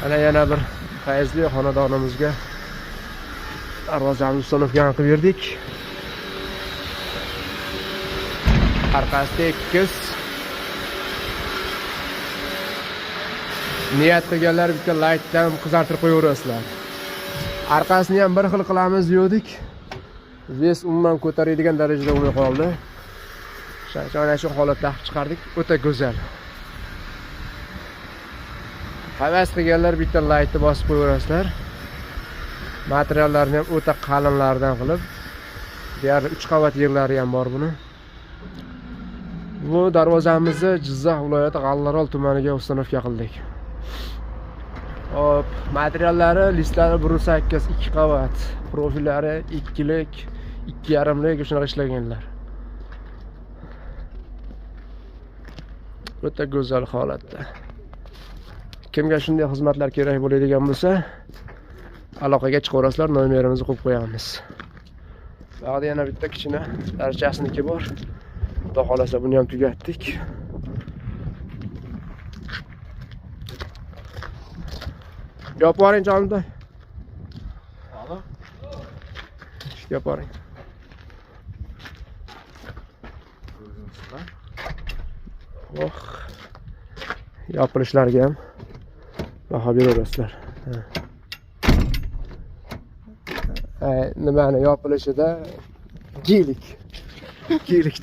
Ana yana bir fayzli xonadonimizga darvozani установка qilib berdik. Orqasi tekis. Niyat qilganlar bitta laykdan qizartirib qo'yaverasizlar. Orqasini ham bir xil qilamiz degandik. Ves umuman ko'taradigan darajada bo'lmay qoldi. Ana shu holatda qilib chiqardik. O'ta go'zal. Havas qilganlar bitta laykni bosib qo'yaverasizlar. Materiallarni ham o'ta qalinlardan qilib, deyarli 3 qavat yerlari ham bor buni. Bu darvozamizni Jizzax viloyati G'allarol tumaniga установка qildik. Hop, materiallari listlari 1.8 2 qavat, profillari 2lik, 2.5lik shunaqa ishlaganlar. O'ta go'zal holatda. Kimga shunday xizmatlar kerak bo'ladigan bo'lsa, aloqaga chiqaverasizlar, nomerimizni qo'yib qo'yamiz. Bu yoqda yana bitta kichkina darchasiniki bor. Xudo xolasa buni ham tugatdik. Yopib yuboring jonimda. Eshikni yopib yuboring. Oh. Yopilishlariga ham baho beraverasizlar. Ha. Nimani yopilishida gelik. Gelik.